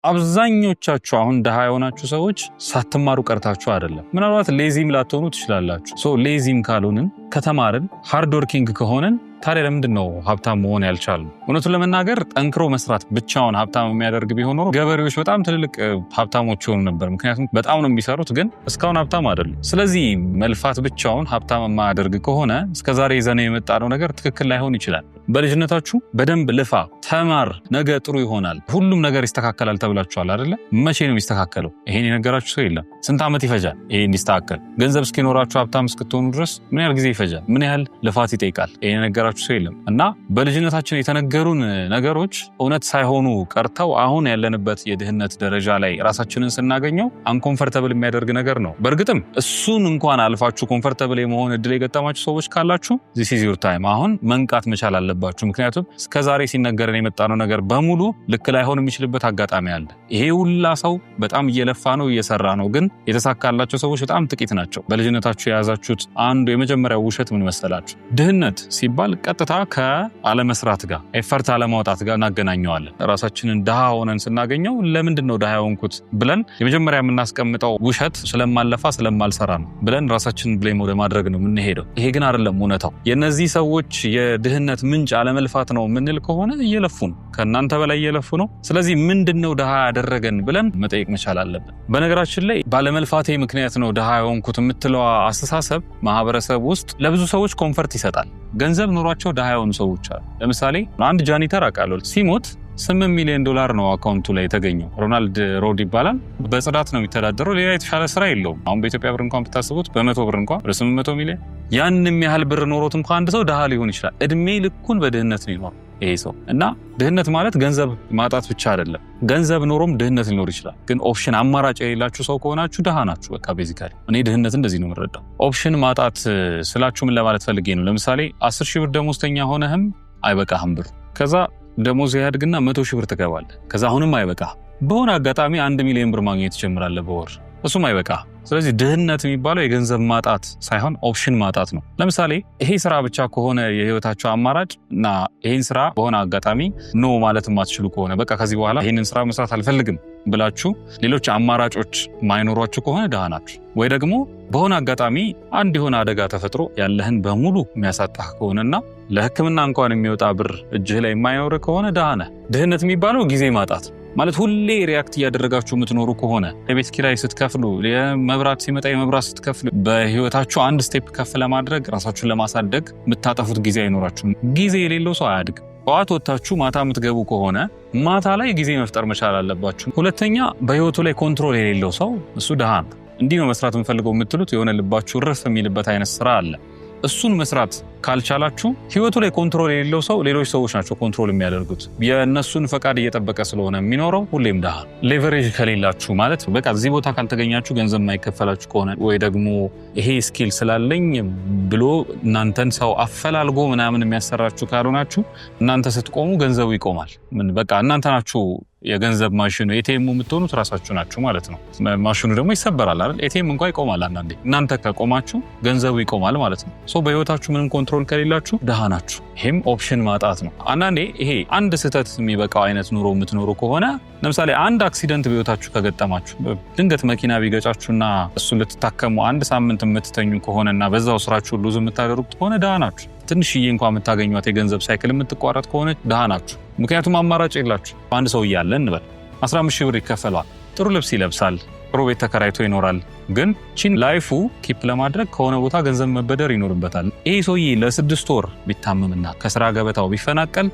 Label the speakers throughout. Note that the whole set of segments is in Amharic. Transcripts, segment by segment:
Speaker 1: አብዛኞቻችሁ አሁን ድሃ የሆናችሁ ሰዎች ሳትማሩ ቀርታችሁ አይደለም። ምናልባት lazy ም ላትሆኑ ትችላላችሁ። So lazy ም ካልሆንን፣ ከተማርን፣ hard working ከሆንን ታዲያ ለምንድን ነው ሀብታም መሆን ያልቻልነው? እውነቱን ለመናገር ጠንክሮ መስራት ብቻውን ሀብታም የሚያደርግ ቢሆን ኖሮ ገበሬዎች በጣም ትልልቅ ሀብታሞች ይሆኑ ነበር። ምክንያቱም በጣም ነው የሚሰሩት፣ ግን እስካሁን ሀብታም አይደሉም። ስለዚህ መልፋት ብቻውን ሀብታም የማያደርግ ከሆነ እስከዛሬ ይዘነው የመጣነው ነገር ትክክል ላይሆን ይችላል። በልጅነታችሁ በደንብ ልፋ፣ ተማር፣ ነገ ጥሩ ይሆናል፣ ሁሉም ነገር ይስተካከላል ተብላችኋል አይደለ? መቼ ነው የሚስተካከለው? ይሄን የነገራችሁ ሰው የለም። ስንት ዓመት ይፈጃል ይሄ እንዲስተካከል? ገንዘብ እስኪኖራችሁ፣ ሀብታም እስክትሆኑ ድረስ ምን ያህል ጊዜ ይፈጃል? ምን ያህል ልፋት ይጠይቃል? ይሄን የነገራችሁ ሰው የለም። እና በልጅነታችን የተነገሩን ነገሮች እውነት ሳይሆኑ ቀርተው አሁን ያለንበት የድህነት ደረጃ ላይ ራሳችንን ስናገኘው uncomfortable የሚያደርግ ነገር ነው። በእርግጥም እሱን እንኳን አልፋችሁ comfortable የመሆን እድል የገጠማችሁ ሰዎች ካላችሁ this is your time። አሁን መንቃት መቻል አለባችሁ። ምክንያቱም እስከዛሬ ሲነገረን የመጣነው ነገር በሙሉ ልክ ላይሆን የሚችልበት አጋጣሚ አለ። ይሄ ሁላ ሰው በጣም እየለፋ ነው፣ እየሰራ ነው፣ ግን የተሳካላቸው ሰዎች በጣም ጥቂት ናቸው። በልጅነታችሁ የያዛችሁት አንዱ የመጀመሪያው ውሸት ምን መሰላችሁ? ድህነት ሲባል ቀጥታ ከአለመስራት ጋር፣ effort አለማውጣት ጋር እናገናኘዋለን። ራሳችንን ድሃ ሆነን ስናገኘው ለምንድን ነው ድሃ የሆንኩት ብለን የመጀመሪያ የምናስቀምጠው ውሸት ስለማልለፋ፣ ስለማልሰራ ነው ብለን ራሳችንን blame ወደ ማድረግ ነው የምንሄደው። ይሄ ግን አይደለም እውነታው። የእነዚህ ሰዎች የድህነት ምንጭ አለመልፋት ነው የምንል ከሆነ እየለፉ ነው፣ ከእናንተ በላይ እየለፉ ነው። ስለዚህ ምንድን ነው ድሃ ያደረገን ብለን መጠየቅ መቻል አለብን። በነገራችን ላይ ባለመልፋቴ ምክንያት ነው ድሃ የሆንኩት የምትለዋ አስተሳሰብ ማህበረሰብ ውስጥ ለብዙ ሰዎች comfort ይሰጣል። ገንዘብ ኖሯቸው ድሃ የሆኑ ሰዎች አሉ። ለምሳሌ አንድ janitor አውቃለሁ። ሲሞት 8 ሚሊዮን ዶላር ነው አካውንቱ ላይ የተገኘው። ሮናልድ ሮድ ይባላል። በጽዳት ነው የሚተዳደረው። ሌላ የተሻለ ስራ የለውም። አሁን በኢትዮጵያ ብር እንኳን ብታስቡት በ100 ብር እንኳን ወደ 800 ሚሊዮን፣ ያንም ያህል ብር ኖሮት እንኳን አንድ ሰው ድሃ ሊሆን ይችላል። እድሜ ልኩን በድህነት ነው ይኖረው ይሄ ሰው። እና ድህነት ማለት ገንዘብ ማጣት ብቻ አይደለም። ገንዘብ ኖሮም ድህነት ሊኖር ይችላል። ግን option፣ አማራጭ የሌላችሁ ሰው ከሆናችሁ ድሃ ናችሁ። በቃ basically እኔ ድህነት እንደዚህ ነው የምረዳው። Option ማጣት ስላችሁ ምን ለማለት ፈልጌ ነው? ለምሳሌ 10,000 ብር ደሞዝተኛ ሆነህም አይበቃህም ብሩ። ከዛ ደሞዝ ያድግና 100,000 ብር ትገባለህ። ከዛ አሁንም አይበቃህ። በሆነ አጋጣሚ 1 ሚሊዮን ብር ማግኘት ትጀምራለህ በወር፣ እሱም አይበቃህ። ስለዚህ ድህነት የሚባለው የገንዘብ ማጣት ሳይሆን option ማጣት ነው። ለምሳሌ ይሄ ስራ ብቻ ከሆነ የህይወታችሁ አማራጭ እና ይሄን ስራ በሆነ አጋጣሚ no ማለት የማትችሉ ከሆነ፣ በቃ ከዚህ በኋላ ይሄንን ስራ መስራት አልፈልግም ብላችሁ ሌሎች አማራጮች ማይኖሯችሁ ከሆነ ድሃ ናችሁ። ወይ ደግሞ በሆነ አጋጣሚ አንድ የሆነ አደጋ ተፈጥሮ ያለህን በሙሉ የሚያሳጣህ ከሆነና ለሕክምና እንኳን የሚወጣ ብር እጅህ ላይ የማይኖር ከሆነ ድሃ ነህ። ድህነት የሚባለው ጊዜ ማጣት ማለት ሁሌ react እያደረጋችሁ የምትኖሩ ከሆነ፣ የቤት ኪራይ ስትከፍሉ፣ የመብራት ሲመጣ የመብራት ስትከፍሉ፣ በህይወታችሁ አንድ step ከፍ ለማድረግ፣ ራሳችሁን ለማሳደግ የምታጠፉት ጊዜ አይኖራችሁም። ጊዜ የሌለው ሰው አያድግም። ጠዋት ወጥታችሁ ማታ የምትገቡ ከሆነ ማታ ላይ ጊዜ መፍጠር መቻል አለባችሁ። ሁለተኛ፣ በህይወቱ ላይ control የሌለው ሰው እሱ ድሃ ነው። እንዲህ ነው መስራት የምፈልገው የምትሉት የሆነ ልባችሁ እርፍ የሚልበት አይነት ስራ አለ። እሱን መስራት ካልቻላችሁ፣ ህይወቱ ላይ control የሌለው ሰው፣ ሌሎች ሰዎች ናቸው control የሚያደርጉት። የእነሱን ፈቃድ እየጠበቀ ስለሆነ የሚኖረው ሁሌም ድሃ። Leverage ከሌላችሁ፣ ማለት በቃ እዚህ ቦታ ካልተገኛችሁ ገንዘብ የማይከፈላችሁ ከሆነ፣ ወይ ደግሞ ይሄ skill ስላለኝ ብሎ እናንተን ሰው አፈላልጎ ምናምን የሚያሰራችሁ ካልሆናችሁ እናንተ ስትቆሙ ገንዘቡ ይቆማል። ምን በቃ እናንተ ናችሁ የገንዘብ ማሽኑ፣ ATM ኡ የምትሆኑት ራሳችሁ ናችሁ ማለት ነው። ማሽኑ ደግሞ ይሰበራል አይደል? ATM እንኳ ይቆማል አንዳንዴ። እናንተ ከቆማችሁ ገንዘቡ ይቆማል ማለት ነው። So በህይወታችሁ ምንም control ከሌላችሁ ድሃ ናችሁ። ይሄም option ማጣት ነው። አንዳንዴ ይሄ አንድ ስህተት የሚበቃው አይነት ኑሮ የምትኖሩ ከሆነ፣ ለምሳሌ አንድ accident በህይወታችሁ ከገጠማችሁ፣ ድንገት መኪና ቢገጫችሁና እሱን ልትታከሙ አንድ ሳምንት የምትተኙ ከሆነና በዛው ስራችሁ lose የምታደርጉት ከሆነ ድሃ ናችሁ። ትንሽዬ እንኳ የምታገኟት የገንዘብ cycle የምትቋረጥ ከሆነ ድሃ ናችሁ። ምክንያቱም አማራጭ የላችሁ። አንድ ሰው እያለ እንበል 15 ሺህ ብር ይከፈለዋል። ጥሩ ልብስ ይለብሳል፣ ጥሩ ቤት ተከራይቶ ይኖራል። ግን ቺን life ኡ keep ለማድረግ ከሆነ ቦታ ገንዘብ መበደር ይኖርበታል። ይሄ ሰውዬ ለ6 ወር ቢታመምና ከስራ ገበታው ቢፈናቀል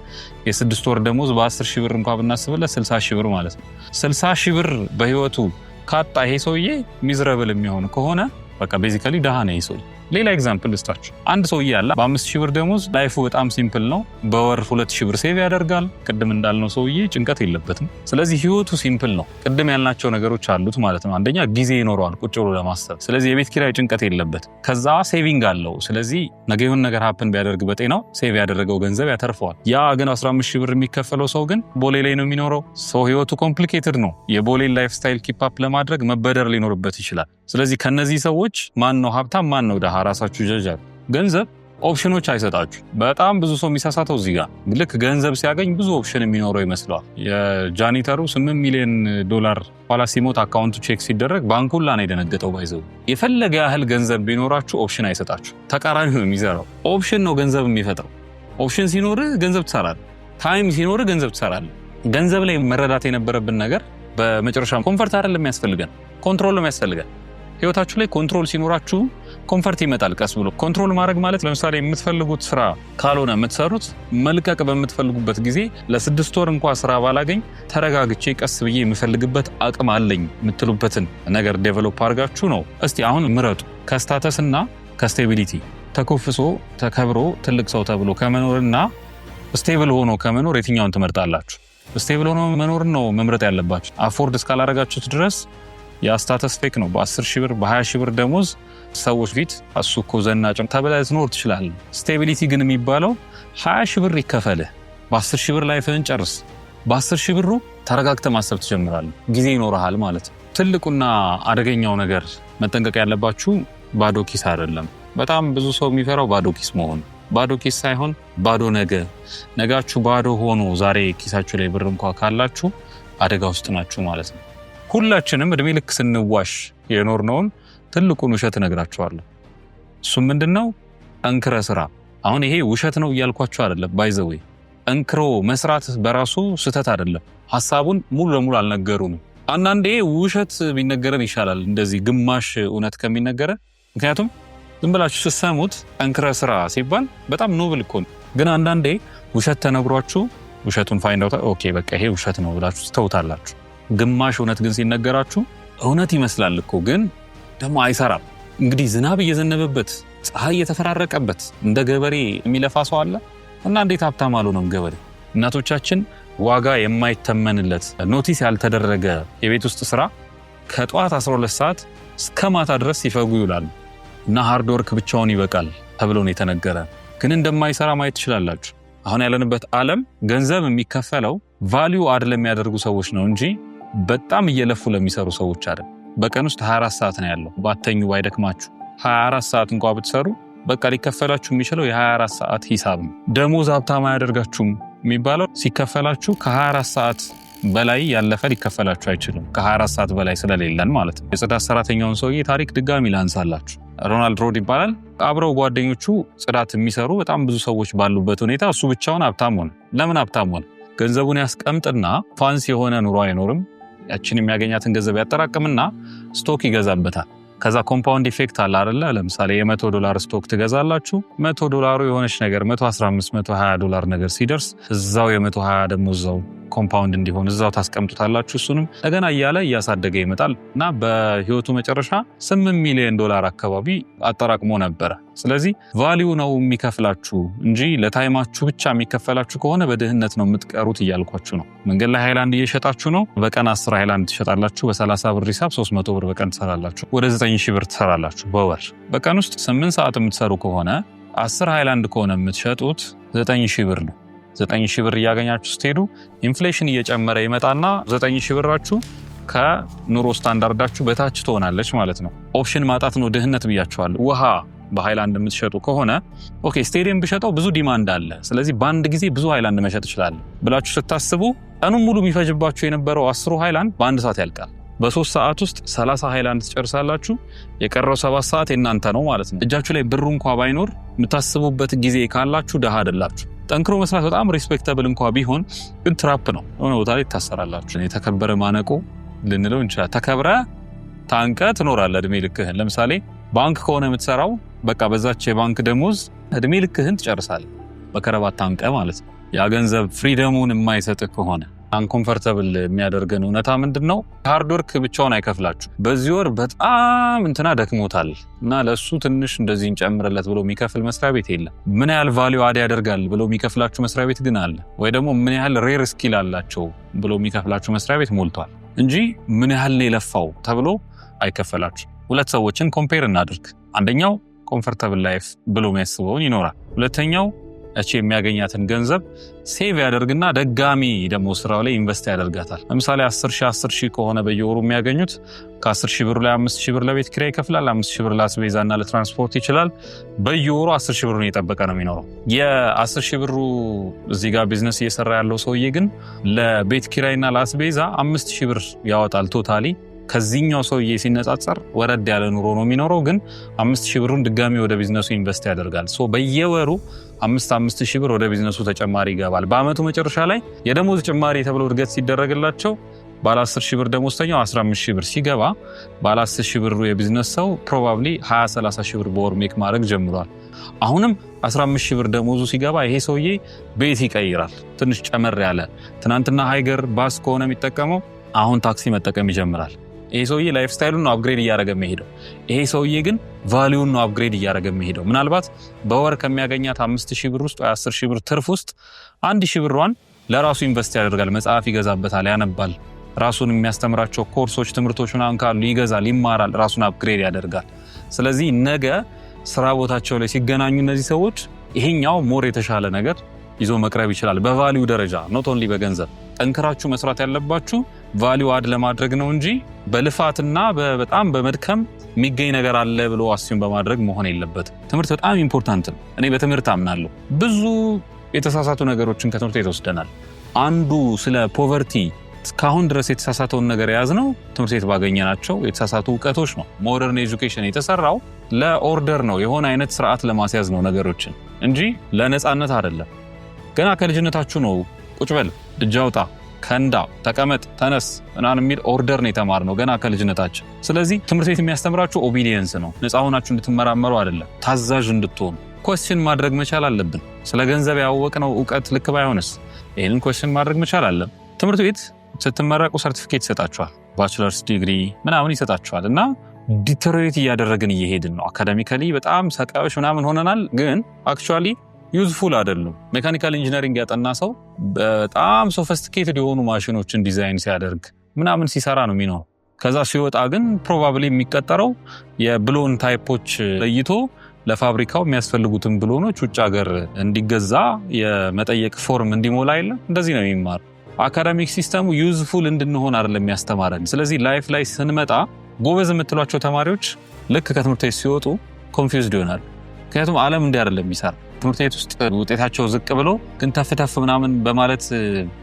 Speaker 1: የ6 ወር ደሞዝ በ10 ሺህ ብር እንኳ ብናስብለት 60 ሺህ ብር ማለት ነው። 60 ሺህ ብር በህይወቱ ካጣ ይሄ ሰውዬ miserable የሚሆን ከሆነ በቃ basically ድሃ ነው ይሄ ሰውዬ። ሌላ example ልስጣችሁ። አንድ ሰውዬ አለ፣ በ5,000 ብር ደሞዝ life ኡ በጣም simple ነው። በወር 2,000 ብር save ያደርጋል። ቅድም እንዳልነው ሰውዬ ጭንቀት የለበትም። ስለዚህ ህይወቱ simple ነው። ቅድም ያልናቸው ነገሮች አሉት ማለት ነው። አንደኛ ጊዜ ይኖረዋል ቁጭ ብሎ ለማሰብ። ስለዚህ የቤት ኪራይ ጭንቀት የለበትም። ከዛ saving አለው። ስለዚህ ነገ የሆነ ነገር happen ቢያደርግ በጤናው save ያደረገው ገንዘብ ያተርፈዋል። ያ ግን 15 ሺህ ብር የሚከፈለው ሰው ግን ቦሌ ላይ ነው የሚኖረው። So ህይወቱ complicated ነው። የቦሌን lifestyle keep up ለማድረግ መበደር ሊኖርበት ይችላል። ስለዚህ ከነዚህ ሰዎች ማን ነው ሀብታም፣ ማን ነው ድሃ? ራሳችሁ ጀጃል። ገንዘብ ኦፕሽኖች አይሰጣችሁ። በጣም ብዙ ሰው የሚሳሳተው እዚህ ጋር፣ ልክ ገንዘብ ሲያገኝ ብዙ option የሚኖረው ይመስለዋል። የ janitor ኡ 8 ሚሊዮን ዶላር ኋላ ሲሞት account ኡ check ሲደረግ ባንኩ ሁላ ነው የደነገጠው። By the way፣ የፈለገ ያህል ገንዘብ ቢኖራችሁ option አይሰጣችሁ። ተቃራኒ ነው የሚሰራው። Option ነው ገንዘብ የሚፈጥረው። Option ሲኖርህ ገንዘብ ትሰራለህ። Time ሲኖርህ ገንዘብ ትሰራለህ። ገንዘብ ላይ መረዳት የነበረብን ነገር በመጨረሻ comfort አይደለም የሚያስፈልገን፣ control ነው የሚያስፈልገን። ህይወታችሁ ላይ control ሲኖራችሁ comfort ይመጣል ቀስ ብሎ። Control ማድረግ ማለት ለምሳሌ የምትፈልጉት ስራ ካልሆነ የምትሰሩት መልቀቅ በምትፈልጉበት ጊዜ ለ6 ወር እንኳ ስራ ባላገኝ ተረጋግቼ ቀስ ብዬ የምፈልግበት አቅም አለኝ የምትሉበትን ነገር develop አድርጋችሁ ነው። እስቲ አሁን ምረጡ። ከ status እና ከ stability፣ ተኮፍሶ ተከብሮ ትልቅ ሰው ተብሎ ከመኖርና stable ሆኖ ከመኖር የትኛውን ትመርጣላችሁ? Stable ሆኖ መኖር ነው መምረጥ ያለባችሁ። Afford እስካላረጋችሁት ድረስ ያ status fake ነው። በ10 ሺህ ብር፣ በ20 ሺህ ብር ደሞዝ ሰዎች ፊት እሱ እኮ ዘናጭ ተብለህ ትኖር ትችላለህ። Stability ግን የሚባለው 20 ሺህ ብር ይከፈልህ፣ በ10 ሺህ ብር life ህን ጨርስ። በ10 ሺህ ብሩ ተረጋግተህ ማሰብ ትጀምራለህ። ጊዜ ይኖርሃል ማለት ነው። ትልቁና አደገኛው ነገር መጠንቀቅ ያለባችሁ ባዶ ኪስ አይደለም። በጣም ብዙ ሰው የሚፈራው ባዶ ኪስ መሆን፣ ባዶ ኪስ ሳይሆን ባዶ ነገ። ነጋችሁ ባዶ ሆኖ ዛሬ ኪሳችሁ ላይ ብር እንኳ ካላችሁ አደጋ ውስጥ ናችሁ ማለት ነው። ሁላችንም እድሜ ልክ ስንዋሽ የኖርነውን ትልቁን ውሸት እነግራችኋለሁ። እሱም ምንድን ነው? ጠንክረህ ስራ። አሁን ይሄ ውሸት ነው እያልኳችሁ አይደለም። By the way፣ ጠንክሮ መስራት በራሱ ስህተት አይደለም። ሀሳቡን ሙሉ ለሙሉ አልነገሩንም። አንዳንዴ ውሸት ቢነገረን ይሻላል እንደዚህ ግማሽ እውነት ከሚነገረን። ምክንያቱም ዝም ብላችሁ ስትሰሙት ጠንክረህ ስራ ሲባል በጣም noble እኮ ነው። ግን አንዳንዴ ውሸት ተነግሯችሁ ውሸቱን find out፣ okay በቃ ይሄ ውሸት ነው ብላችሁ ትተውታላችሁ። ግማሽ እውነት ግን ሲነገራችሁ እውነት ይመስላል እኮ፣ ግን ደግሞ አይሰራም። እንግዲህ ዝናብ እየዘነበበት፣ ፀሐይ እየተፈራረቀበት እንደ ገበሬ የሚለፋ ሰው አለ እና እንዴት ሀብታም አልሆነም ገበሬ? እናቶቻችን ዋጋ የማይተመንለት notice ያልተደረገ የቤት ውስጥ ስራ ከጠዋት 12 ሰዓት እስከ ማታ ድረስ ሲፈጉ ይውላሉ እና hard work ብቻውን ይበቃል ተብሎ ነው የተነገረ። ግን እንደማይሰራ ማየት ትችላላችሁ። አሁን ያለንበት ዓለም ገንዘብ የሚከፈለው value add ለሚያደርጉ ሰዎች ነው እንጂ በጣም እየለፉ ለሚሰሩ ሰዎች አይደል። በቀን ውስጥ 24 ሰዓት ነው ያለው። ባትተኙ፣ ባይደክማችሁ 24 ሰዓት እንኳ ብትሰሩ በቃ ሊከፈላችሁ የሚችለው የ24 ሰዓት ሂሳብ ነው። ደሞዝ ሀብታም አያደርጋችሁም የሚባለው ሲከፈላችሁ ከ24 ሰዓት በላይ ያለፈ ሊከፈላችሁ አይችልም። ከ24 ሰዓት በላይ ስለሌለን ማለት ነው። የጽዳት ሰራተኛውን ሰውዬ ታሪክ ድጋሚ ላንሳላችሁ። ሮናልድ ሮድ ይባላል። አብረው ጓደኞቹ ጽዳት የሚሰሩ በጣም ብዙ ሰዎች ባሉበት ሁኔታ እሱ ብቻውን ሀብታም ሆነ። ለምን ሀብታም ሆነ? ገንዘቡን ያስቀምጥና fancy የሆነ ኑሮ አይኖርም። ያችን የሚያገኛትን ገንዘብ ያጠራቅምና stock ይገዛበታል። ከዛ compound effect አለ አይደለ? ለምሳሌ የ100 ዶላር stock ትገዛላችሁ። 100 ዶላሩ የሆነች ነገር 115፣ 120 ዶላር ነገር ሲደርስ እዛው የ120 ደግሞ እዛው compound እንዲሆን እዛው ታስቀምጡታላችሁ። እሱንም እንደገና እያለ እያሳደገ ይመጣል እና በህይወቱ መጨረሻ 8 ሚሊዮን ዶላር አካባቢ አጠራቅሞ ነበረ። ስለዚህ value ነው የሚከፍላችሁ እንጂ ለ time ኣችሁ ብቻ የሚከፈላችሁ ከሆነ በድህነት ነው የምትቀሩት እያልኳችሁ ነው። መንገድ ላይ ሃይላንድ እየሸጣችሁ ነው። በቀን 10 ሃይላንድ ትሸጣላችሁ። በ30 ብር ሂሳብ 300 ብር በቀን ትሰራላችሁ። ወደ 9000 ብር ትሰራላችሁ በወር። በቀን ውስጥ 8 ሰዓት የምትሰሩ ከሆነ፣ 10 ሃይላንድ ከሆነ የምትሸጡት 9000 ብር ነው። 9000 ብር እያገኛችሁ ስትሄዱ inflation እየጨመረ ይመጣና 9000 ብራችሁ ከኑሮ ስታንዳርዳችሁ በታች ትሆናለች ማለት ነው። Option ማጣት ነው ድህነት ብያችኋለሁ። ውሃ በሃይላንድ የምትሸጡ ከሆነ okay ስቴዲየም ብሸጠው ብዙ demand አለ፣ ስለዚህ በአንድ ጊዜ ብዙ ሃይላንድ መሸጥ እችላለሁ ብላችሁ ስታስቡ ቀኑን ሙሉ የሚፈጅባችሁ የነበረው 10ሩ ሃይላንድ በአንድ ሰዓት ያልቃል። በ3 ሰዓት ውስጥ 30 ሃይላንድ ትጨርሳላችሁ። የቀረው 7 ሰዓት የእናንተ ነው ማለት ነው። እጃችሁ ላይ ብሩ እንኳ ባይኖር የምታስቡበት ጊዜ ካላችሁ ድሃ አይደላችሁ። ጠንክሮ መስራት በጣም respectable እንኳ ቢሆን ግን trap ነው። የሆነ ቦታ ላይ ትታሰራላችሁ። የተከበረ ማነቆ ልንለው እንችላለን። ተከብረህ ታንቀህ ትኖራለህ እድሜ ልክህን። ለምሳሌ ባንክ ከሆነ የምትሰራው በቃ በዛች የባንክ ደሞዝ እድሜ ልክህን ትጨርሳለህ። በከረባት ታንቀህ ማለት ነው። ያ ገንዘብ freedom ኡን የማይሰጥህ ከሆነ uncomfortable የሚያደርገን እውነታ ምንድን ነው? Hard work ብቻውን አይከፍላችሁ። በዚህ ወር በጣም እንትና ደክሞታል እና ለእሱ ትንሽ እንደዚህ እንጨምርለት ብሎ የሚከፍል መስሪያ ቤት የለም። ምን ያህል value add ያደርጋል ብሎ የሚከፍላችሁ መስሪያ ቤት ግን አለ። ወይ ደግሞ ምን ያህል rare skill አላቸው ብሎ የሚከፍላችሁ መስሪያ ቤት ሞልቷል እንጂ ምን ያህል ነው የለፋው ተብሎ አይከፈላችሁ። ሁለት ሰዎችን compare እናድርግ። አንደኛው comfortable life ብሎ የሚያስበውን ይኖራል። ሁለተኛው ያቺ የሚያገኛትን ገንዘብ save ያደርግና ደጋሚ ደግሞ ስራው ላይ invest ያደርጋታል። ለምሳሌ 10 ሺህ 10 ሺህ ከሆነ በየወሩ የሚያገኙት፣ ከ10 ሺህ ብሩ ላይ 5 ሺህ ብር ለቤት ኪራይ ይከፍላል። 5 ሺህ ብር ለአስቤዛና ለትራንስፖርት ይችላል። በየወሩ 10 ሺህ ብሩን እየጠበቀ ነው የሚኖረው። የ10 ሺህ ብሩ እዚህ ጋር ቢዝነስ እየሰራ ያለው ሰውዬ ግን ለቤት ኪራይና ለአስቤዛ 5 ሺህ ብር ያወጣል totally። ከዚህኛው ሰውዬ ሲነጻጸር ወረድ ያለ ኑሮ ነው የሚኖረው፣ ግን 5,000 ብሩን ድጋሚ ወደ ቢዝነሱ invest ያደርጋል። So በየወሩ 5 5 ሺህ ብር ወደ ቢዝነሱ ተጨማሪ ይገባል። በአመቱ መጨረሻ ላይ የደሞዝ ጭማሪ ተብሎ እድገት ሲደረግላቸው ባለ 10 ሺህ ብር ደሞዝተኛው 15 ሺህ ብር ሲገባ፣ ባለ 10 ሺህ ብሩ የቢዝነስ ሰው probably 20 30 ሺህ ብር በወር make ማድረግ ጀምሯል። አሁንም 15 ሺህ ብር ደሞዙ ሲገባ ይሄ ሰውዬ ቤት ይቀይራል። ትንሽ ጨመር ያለ፣ ትናንትና ሃይገር ባስ ከሆነ የሚጠቀመው አሁን ታክሲ መጠቀም ይጀምራል። ይሄ ሰውዬ lifestyle ኡን ነው upgrade እያደረገ የሚሄደው። ይሄ ሰውዬ ግን value ውን ነው upgrade እያደረገ የሚሄደው። ምናልባት በወር ከሚያገኛት 5,000 ብር ውስጥ ወይ 10,000 ብር ትርፍ ውስጥ 1,000 ብሯን ለራሱ invest ያደርጋል። መጽሐፍ ይገዛበታል፣ ያነባል። ራሱን የሚያስተምራቸው ኮርሶች፣ ትምህርቶች ምናምን ካሉ ይገዛል፣ ይማራል፣ ራሱን upgrade ያደርጋል። ስለዚህ ነገ ስራ ቦታቸው ላይ ሲገናኙ እነዚህ ሰዎች ይሄኛው more የተሻለ ነገር ይዞ መቅረብ ይችላል። በ value ደረጃ፣ not only በገንዘብ። ጠንክራችሁ መስራት ያለባችሁ value add ለማድረግ ነው እንጂ በልፋትና በጣም በመድከም የሚገኝ ነገር አለ ብሎ assume በማድረግ መሆን የለበትም። ትምህርት በጣም important ነው። እኔ በትምህርት አምናለሁ። ብዙ የተሳሳቱ ነገሮችን ከትምህርት ቤት ወስደናል። አንዱ ስለ poverty እስካሁን ድረስ የተሳሳተውን ነገር የያዝነው ትምህርት ቤት ባገኘናቸው የተሳሳቱ እውቀቶች ነው። Modern education የተሰራው ለ order ነው፣ የሆነ አይነት ስርዓት ለማስያዝ ነው ነገሮችን እንጂ ለነፃነት አይደለም። ገና ከልጅነታችሁ ነው ቁጭ በል፣ እጅ አውጣ፣ ከንዳ፣ ተቀመጥ፣ ተነስ ምናምን የሚል order ነው የተማርነው ገና ከልጅነታችን። ስለዚህ ትምህርት ቤት የሚያስተምራችሁ obedience ነው። ነፃ ሆናችሁ እንድትመራመሩ አይደለም፣ ታዛዥ እንድትሆኑ። Question ማድረግ መቻል አለብን። ስለ ገንዘብ ያወቅነው እውቀት ልክ ባይሆንስ ይህንን question ማድረግ መቻል አለብን። ትምህርት ቤት ስትመረቁ ሰርቲፊኬት ይሰጣችኋል፣ bachelor's degree ምናምን ይሰጣችኋል እና deteriorate እያደረግን እየሄድን ነው። Academically በጣም ሰቃዮች ምናምን ሆነናል፣ ግን actually useful አይደሉም። Mechanical engineering ያጠና ሰው በጣም sophisticated የሆኑ ማሽኖችን ዲዛይን ሲያደርግ ምናምን ሲሰራ ነው የሚኖረው። ከዛ ሲወጣ ግን probably የሚቀጠረው የብሎን type ኦች ለይቶ ለፋብሪካው የሚያስፈልጉትን ብሎኖች ውጭ ሀገር እንዲገዛ የመጠየቅ form እንዲሞላ የለም፣ እንደዚህ ነው የሚማር። Academic system ኡ useful እንድንሆን አይደለም የሚያስተማረን። ስለዚህ life ላይ ስንመጣ ጎበዝ የምትሏቸው ተማሪዎች ልክ ከትምህርት ቤት ሲወጡ confused ይሆናሉ። ምክንያቱም ዓለም እንዲህ አይደለም የሚሰራ። ትምህርት ቤት ውስጥ ውጤታቸው ዝቅ ብሎ ግን ተፍ ተፍ ምናምን በማለት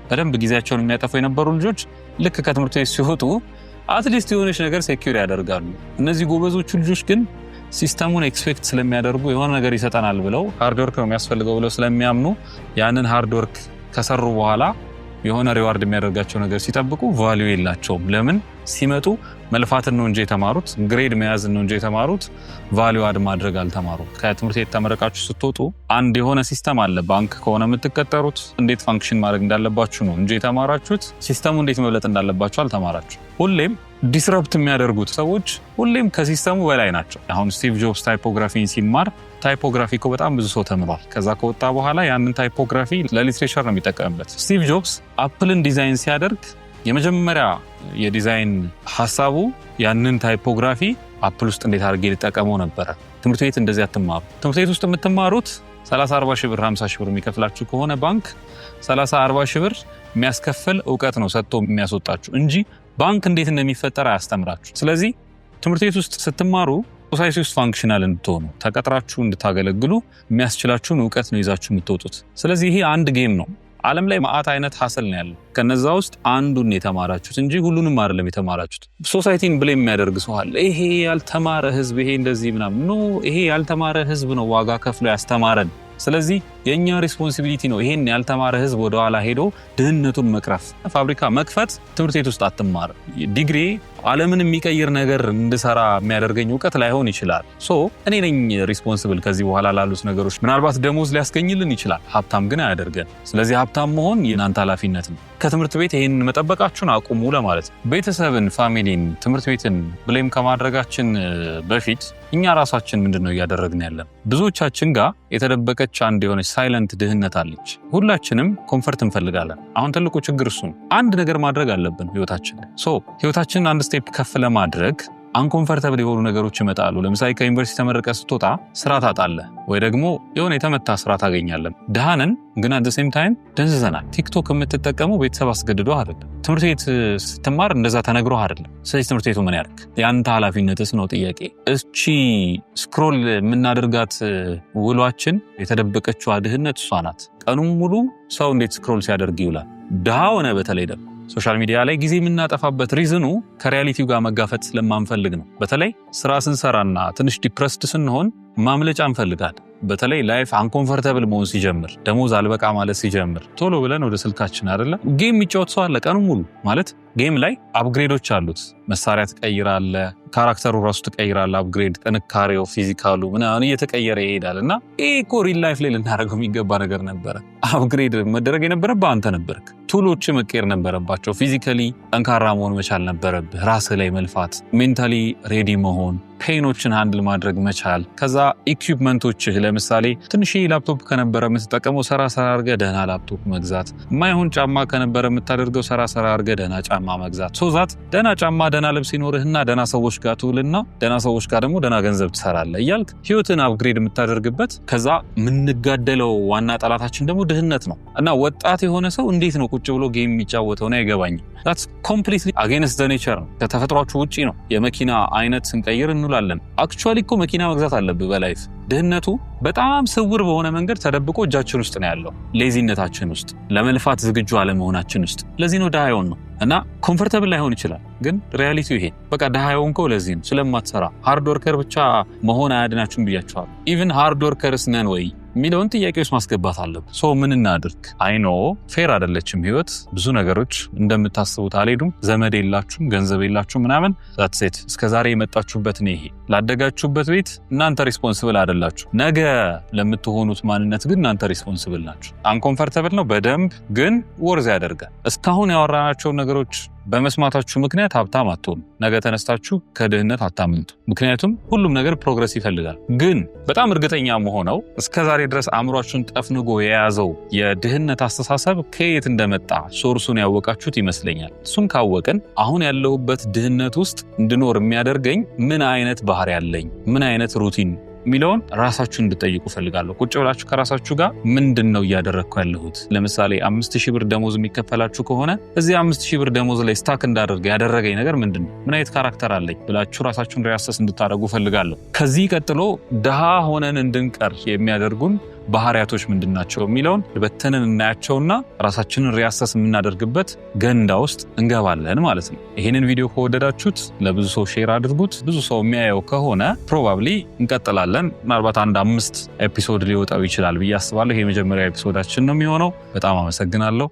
Speaker 1: በደንብ ጊዜያቸውን የሚያጠፉ የነበሩ ልጆች ልክ ከትምህርት ቤት ሲወጡ at least የሆነች ነገር secure ያደርጋሉ። እነዚህ ጎበዞቹ ልጆች ግን system ኡን expect ስለሚያደርጉ፣ የሆነ ነገር ይሰጠናል ብለው፣ hard work ነው የሚያስፈልገው ብለው ስለሚያምኑ፣ ያንን hard work ከሰሩ በኋላ የሆነ reward የሚያደርጋቸው ነገር ሲጠብቁ value የላቸውም። ለምን? ሲመጡ መልፋትን ነው እንጂ የተማሩት፣ grade መያዝን ነው እንጂ የተማሩት፣ value add ማድረግ አልተማሩም። ከትምህርት ቤት ተመረቃችሁ ስትወጡ አንድ የሆነ system አለ። ባንክ ከሆነ የምትቀጠሩት እንዴት function ማድረግ እንዳለባችሁ ነው እንጂ የተማራችሁት system ኡ እንዴት መብለጥ እንዳለባችሁ አልተማራችሁ። ሁሌም disrupt የሚያደርጉት ሰዎች ሁሌም ከ system ኡ በላይ ናቸው። አሁን ስቲቭ ጆብስ typography ን ሲማር፣ typography እኮ በጣም ብዙ ሰው ተምሯል። ከዛ ከወጣ በኋላ ያንን typography ለ literature ነው የሚጠቀምበት። ስቲቭ ጆብስ አፕልን ዲዛይን ሲያደርግ የመጀመሪያ የዲዛይን ሀሳቡ ያንን typography አፕል ውስጥ እንዴት አድርጌ ልጠቀመው ነበረ። ትምህርት ቤት እንደዚህ አትማሩ። ትምህርት ቤት ውስጥ የምትማሩት 30 40 ሺህ ብር፣ 50 ሺህ ብር የሚከፍላችሁ ከሆነ ባንክ 30 40 ሺህ ብር የሚያስከፍል እውቀት ነው ሰጥቶ የሚያስወጣችሁ እንጂ ባንክ እንዴት እንደሚፈጠር አያስተምራችሁ። ስለዚህ ትምህርት ቤት ውስጥ ስትማሩ society ውስጥ functional እንድትሆኑ፣ ተቀጥራችሁ እንድታገለግሉ የሚያስችላችሁን እውቀት ነው ይዛችሁ የምትወጡት። ስለዚህ ይሄ አንድ game ነው። ዓለም ላይ መዓት አይነት hustle ነው ያለው። ከነዛ ውስጥ አንዱን የተማራችሁት እንጂ ሁሉንም አይደለም የተማራችሁት። Society ን blame የሚያደርግ ሰው አለ። ይሄ ያልተማረ ህዝብ፣ ይሄ እንደዚህ ምናምን። No፣ ይሄ ያልተማረ ህዝብ ነው ዋጋ ከፍሎ ያስተማረን። ስለዚህ የእኛ responsibility ነው ይሄን ያልተማረ ህዝብ ወደኋላ ሄዶ ድህነቱን መቅረፍ፣ ፋብሪካ መክፈት። ትምህርት ቤት ውስጥ አትማር። ዲግሪ ዓለምን የሚቀይር ነገር እንድሰራ የሚያደርገኝ እውቀት ላይሆን ይችላል። So እኔ ነኝ responsible ከዚህ በኋላ ላሉት ነገሮች። ምናልባት ደሞዝ ሊያስገኝልን ይችላል፣ ሀብታም ግን አያደርገን። ስለዚህ ሀብታም መሆን የእናንተ ኃላፊነት ነው። ከትምህርት ቤት ይህን መጠበቃችሁን አቁሙ ለማለት ነው። ቤተሰብን፣ family ን፣ ትምህርት ቤትን blame ከማድረጋችን በፊት እኛ ራሳችን ምንድን ነው እያደረግን ያለን? ብዙዎቻችን ጋር የተደበቀች አንድ የሆነች silent ድህነት አለች። ሁላችንም comfort እንፈልጋለን። አሁን ትልቁ ችግር እሱ ነው። አንድ ነገር ማድረግ አለብን ህይወታችን። So ህይወታችንን አንድ step ከፍ ለማድረግ Uncomfortable የሆኑ ነገሮች ይመጣሉ። ለምሳሌ ከዩኒቨርሲቲ ተመርቀህ ስትወጣ ስራ ታጣለህ፣ ወይ ደግሞ የሆነ የተመታ ስራ ታገኛለህ። ድሃ ነን ግን at same time ደንዝዘናል። ቲክቶክ የምትጠቀመው ቤተሰብ አስገድዶ አይደለም። ትምህርት ቤት ስትማር እንደዛ ተነግሮ አይደለም። ስለዚህ ትምህርት ቤቱ ምን ያደርግ? የአንተ ኃላፊነትስ ነው ጥያቄ። እቺ scroll የምናደርጋት ውሏችን የተደበቀችዋ ድህነት እሷ ናት። ቀኑን ሙሉ ሰው እንዴት scroll ሲያደርግ ይውላል? ድሃ ሆነ በተለይ ደግሞ social media ላይ ጊዜ የምናጠፋበት reason ኑ ከ reality ው ጋር መጋፈጥ ስለማንፈልግ ነው። በተለይ ስራ ስንሰራና ትንሽ depressed ስንሆን ማምለጫ እንፈልጋለን። በተለይ life uncomfortable መሆን ሲጀምር፣ ደሞዝ አልበቃ ማለት ሲጀምር ቶሎ ብለን ወደ ስልካችን አይደለ። Game የሚጫወት ሰው አለ ቀኑ ሙሉ። ማለት game ላይ upgrade ኦች አሉት። መሳሪያ ትቀይራለህ፣ character ኡ ራሱ ትቀይራለህ። Upgrade ጥንካሬው፣ physical ኡ ምናምን እየተቀየረ ይሄዳል። እና ይህ እኮ real life ላይ ልናደርገው የሚገባ ነገር ነበረ። Upgrade መደረግ የነበረብህ አንተ ነበርክ። Tool ኦች መቀየር ነበረባቸው። Physically ጠንካራ መሆን መቻል ነበረብህ። ራስህ ላይ መልፋት፣ mentally ready መሆን፣ pain ኦችን handle ማድረግ መቻል። ከዛ equipment ኦችህ ለምሳሌ ትንሽ ላፕቶፕ ከነበረ የምትጠቀመው ሰራ ሰራ አድርገህ ደህና ላፕቶፕ መግዛት፣ የማይሆን ጫማ ከነበረ የምታደርገው ሰራ ሰራ አድርገህ ደህና ጫማ መግዛት። So that ደህና ጫማ፣ ደህና ልብስ ይኖርህና ደህና ሰዎች ጋር ትውልና ደህና ሰዎች ጋር ደግሞ ደህና ገንዘብ ትሰራለህ እያልክ ህይወትን upgrade የምታደርግበት። ከዛ የምንጋደለው ዋና ጠላታችን ደግሞ ድህነት ነው። እና ወጣት የሆነ ሰው እንዴት ነው ቁጭ ብሎ game የሚጫወተው ነው አይገባኝም። That's completely against the nature ነው፣ ከተፈጥሯችሁ ውጪ ነው። የመኪና አይነት ስንቀይር እንውላለን። Actually እኮ መኪና መግዛት አለብህ በ life። ድህነቱ በጣም ስውር በሆነ መንገድ ተደብቆ እጃችን ውስጥ ነው ያለው፣ lazy ነታችን ውስጥ፣ ለመልፋት ዝግጁ አለመሆናችን ውስጥ። ለዚህ ነው ድሃ የሆንነው። እና comfortable ላይሆን ይችላል፣ ግን reality ው ይሄ በቃ ድሃ የሆንከው ለዚህ ነው፣ ስለማትሰራ። Hard worker ብቻ መሆን አያድናችሁም ብያችኋለሁ። Even hard workers ነን ወይ የሚለውን ጥያቄ ውስጥ ማስገባት አለብን። So ምን እናድርግ? I know fair አይደለችም ህይወት። ብዙ ነገሮች እንደምታስቡት አልሄዱም። ዘመድ የላችሁም፣ ገንዘብ የላችሁም ምናምን፣ that's it። እስከ ዛሬ የመጣችሁበት ነው ይሄ። ላደጋችሁበት ቤት እናንተ responsible አይደላችሁ። ነገ ለምትሆኑት ማንነት ግን እናንተ responsible ናችሁ። Uncomfortable ነው በደንብ፣ ግን worth ያደርጋል። እስካሁን ያወራናቸውን ነገሮች በመስማታችሁ ምክንያት ሀብታም አትሆኑ። ነገ ተነስታችሁ ከድህነት አታመልጡ። ምክንያቱም ሁሉም ነገር progress ይፈልጋል። ግን በጣም እርግጠኛ የምሆነው እስከ ዛሬ ድረስ አእምሯችሁን ጠፍንጎ የያዘው የድህነት አስተሳሰብ ከየት እንደመጣ source ኡን ያወቃችሁት ይመስለኛል። እሱን ካወቅን አሁን ያለሁበት ድህነት ውስጥ እንድኖር የሚያደርገኝ ምን አይነት ባህሪ ያለኝ፣ ምን አይነት routine የሚለውን ራሳችሁን እንድጠይቁ እፈልጋለሁ። ቁጭ ብላችሁ ከራሳችሁ ጋር ምንድን ነው እያደረግኩ ያለሁት? ለምሳሌ 5,000 ብር ደሞዝ የሚከፈላችሁ ከሆነ እዚህ 5,000 ብር ደሞዝ ላይ stuck እንዳደርግ ያደረገኝ ነገር ምንድን ነው? ምን አይነት character አለኝ ብላችሁ ራሳችሁን reassess እንድታደርጉ እፈልጋለሁ። ከዚህ ቀጥሎ ድሃ ሆነን እንድንቀር የሚያደርጉን ባህሪያቶች ምንድን ናቸው የሚለውን በተንን እናያቸውና ራሳችንን reassess የምናደርግበት ገንዳ ውስጥ እንገባለን ማለት ነው። ይህንን ቪዲዮ ከወደዳችሁት ለብዙ ሰው share አድርጉት። ብዙ ሰው የሚያየው ከሆነ probably እንቀጥላለን። ምናልባት አንድ አምስት episode ሊወጣው ይችላል ብዬ አስባለሁ። ይሄ የመጀመሪያ episode ኣችን ነው የሚሆነው። በጣም አመሰግናለሁ።